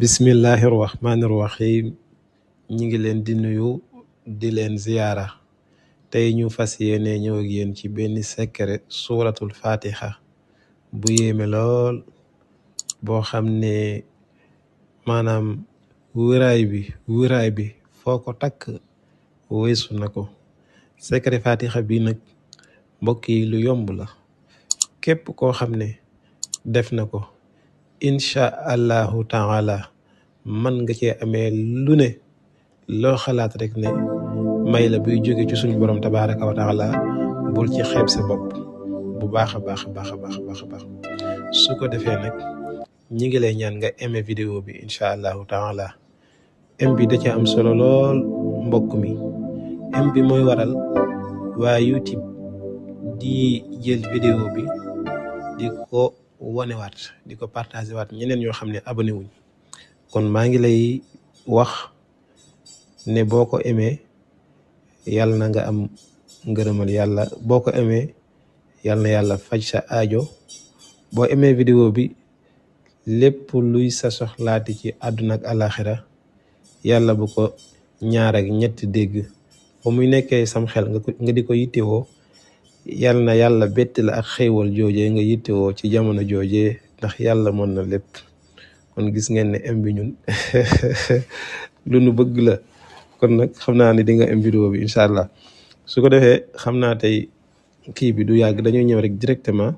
bismillahi rahmaani rahim ñi ngi leen di nuyu di leen ziyaara tey ñu fas yéene ñëw ak yéen ci benn secret suuratul fatiha bu yéeme lool boo xam ne maanaam wëraay bi foo ko takk weesu na ko. secret fatiha bi nag mbokk yi lu yomb la, képp koo xam ne def na ko incha allahu taala man nga cee amee lu ne loo xalaat rek ne may la buy jóge ci suñu borom tabaraka wa taala. bul ci xeeb sa bopp bu baax a baax su ko defee nag ñi ngi lay ñaan nga aimé vidéo bi incha allahu taala. aim bi da ci am solo lool mbokk mi. aim bi mooy waral waa YouTube di jël vidéo bi di ko wonewaat di ko partagé waat ñeneen ñoo xam ne abonné wuñ. kon maa ngi lay wax ne boo ko aimé yàlla na nga am ngërëmal yàlla. boo ko aimé yàlla na yàlla faj sa aajo. boo aimé vidéo bi lépp luy sa soxlaati ci àdduna ak alaxira yàlla bu ko ñaar ak ñetti dégg ba muy nekkee sam xel nga di ko yittewoo. yàlla na yàlla bett la ak xéewal joojee nga yittewoo ci jamono joojee, ndax yàlla mën na lépp. kon gis ngeen ne am bi ñun lu nu bëgg la. kon nag xam naa ne di nga am vidéo bi incha allah. su ko defee xam naa tey kii bi du yàgg, dañuy ñëw rek directement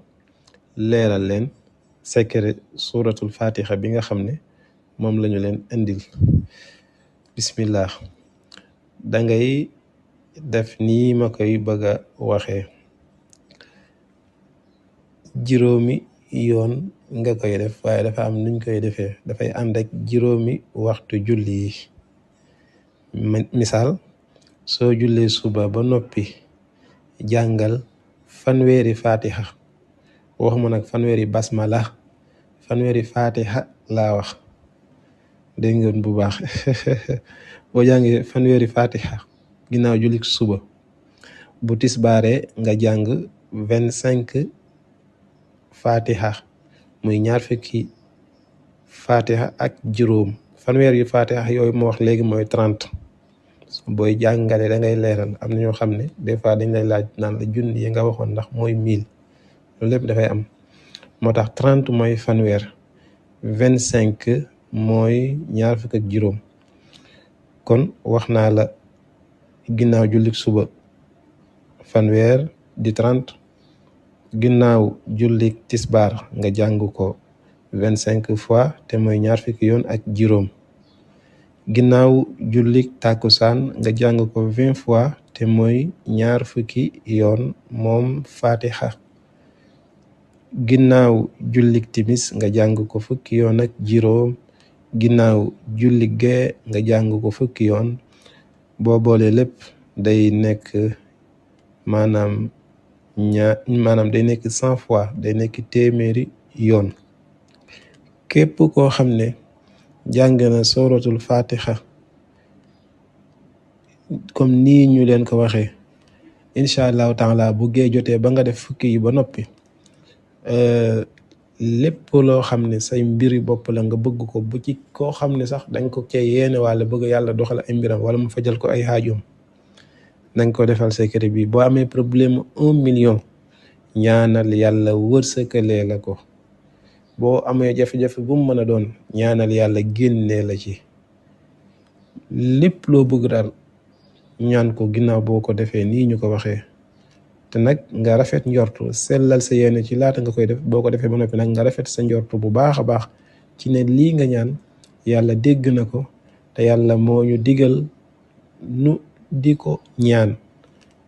leeral leen secret suratul fatiha bi nga xam ne moom lañu leen indil. bismillah. dangay def nii ma koy bëgg a waxee, juróomi yoon nga koy def, waaye dafa am nuñ koy defee. dafay ànd ak juróomi waxtu julli yi. misaal, soo jullee suba ba noppi jàngal fanweeri fatiha. waxuma nag fanweeri basmala, fanweeri fatiha laa wax. dégg ngeen bu baax. boo jàngee fanweeri fatiha ginnaaw julli suba, bu tisbaaree nga jàng 25 fatiha muy ñaar fukki fatiha ak juróom. fanweer yu fatiha yooyu ma wax léegi mooy 30. booy jàngale da ngay leeral. am na ñoo xam ne des fois dañ lay laaj naan la junni yi nga waxoon ndax mooy 1000. loolu lépp dafay am. moo tax 30 mooy fanweer, 25 mooy ñaar fukk ak juróom. kon wax naa la ginnaaw jullik suba fanweer di 30, ginnaaw jullik tisbaar nga jàng ko 25 fois te mooy ñaar fukki yoon ak juróom. ginnaaw jullik tàkkusaan nga jàng ko 20 fois te mooy ñaar fukki yoon moom fatiha. ginnaaw jullik timis nga jàng ko fukki yoon ak juróom. ginnaaw jullik gee nga jàng ko fukki yoon. boo boole lépp day nekk maanaam day nekk 100 fois, day nekk téeméeri yoon. képp koo xam ne jàng na suratul fatiha comme nii ñu leen ko waxee, incha allahu taala bu gee jotee ba nga def fukki yi ba noppi, lépp loo xam ne say mbiri bopp la nga bëgg ko, bu ci koo xam ne sax dañ ko cee yéene wala bëgg yàlla doxal ay mbiram wala mu fajal ko ay xaajoom, nañ ko defal secret bi. boo amee problème 1 million ñaanal yàlla wërsëkalee la ko. boo amee jafe-jafe bu mu mën a doon ñaanal yàlla génnee la ci. lépp loo bëgg daal ñaan ko ginnaaw boo ko defee nii ñu ko waxee. te nag nga rafet njortu, sellal sa yéene ci laata nga koy def. boo ko defee ba noppi nag nga rafet sa njortu bu baax a baax ci ne lii nga ñaan yàlla dégg na ko, te yàlla moo ñu digal nu di ko ñaan.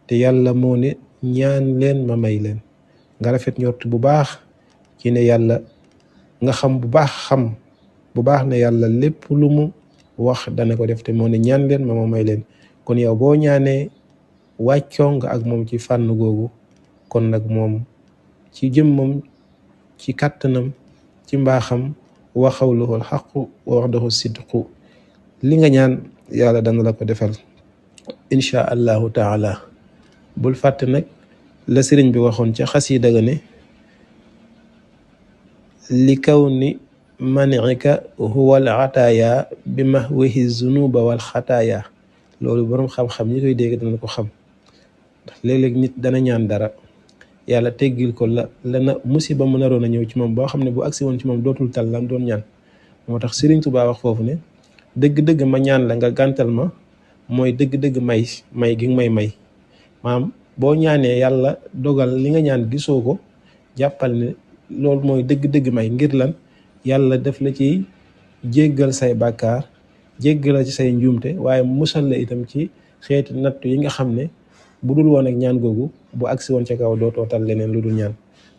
te yàlla moo ne ñaan leen ma may leen. nga rafet njortu bu baax ci ne yàlla, nga xam bu baax ne yàlla lépp lu mu wax dana ko def, te moo ne ñaan leen ma may leen. kon yow boo ñaanee wàccoo nga ak moom ci fànn googu. kon nag moom ci jëmmam, ci kàttanam, ci mbaaxam, wa xawluhul xaqu wa waxdahu sidqu, li nga ñaan yàlla dana la ko defal incha allahu taala. bul fàtte nag la sëriñ bi waxoon ca xasida ga ne li kaw ni manika huwa al ataaya bi mahwihi zunuba wal xataaya. loolu boroom xam-xam ñi koy dégg dana ko xam. ndax léeg-léeg nit dana ñaan dara yàlla teggil ko la musiba mu naroon a ñëw ci moom boo xam ne bu agsi woon ci moom dootul tal lam doon ñaan. moo tax Sëriñ Tuubaa wax foofu ne dëgg-dëgg ma ñaan la nga gàntal ma mooy dëgg-dëgg may gi nga may maam boo ñaanee yàlla dogal li nga ñaan gisoo ko jàppal ne loolu mooy dëgg-dëgg may. ngir lan yàlla def la ci jéggal say bàkkaar jéggal la ci say njuumte waaye musal la itam ci xeeti nattu yi nga xam ne bu dul woon ak ñaan googu bu agsi woon ca kaw dootoo tal leneen lu dul ñaan.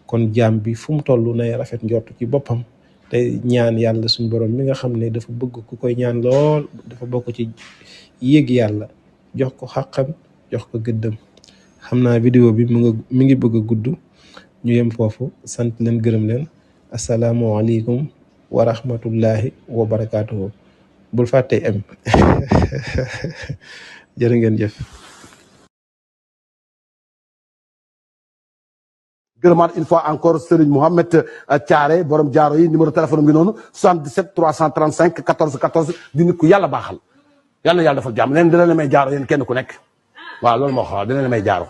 kon jaam bi fu mu toll nay rafet njort ci boppam te ñaan yàlla suñ borom mi nga xam ne dafa bëgg ku koy ñaan lool, dafa bokk ci yéeg yàlla jox ko xàqam jox ko gëddëm. xam naa vidéo bi mi ngi bëgg a gudd, ñu yem foofu. sant leen gërëm leen. asalaamualeykum wa rahmatullahi wa barakaatuhu. bul fàtte am jërë ngeen jëf. gërëmaat une fois encore Serigne Mohamed Thiaré borom jaaro yi numéro téléphone bi noonu 77 335 14 14 di nit ku yàlla baaxal yàlla na yàlla defal jàmm leen dina la may jaaro yéen kenn ku nekk waaw loolu moo xam dina la may jaaro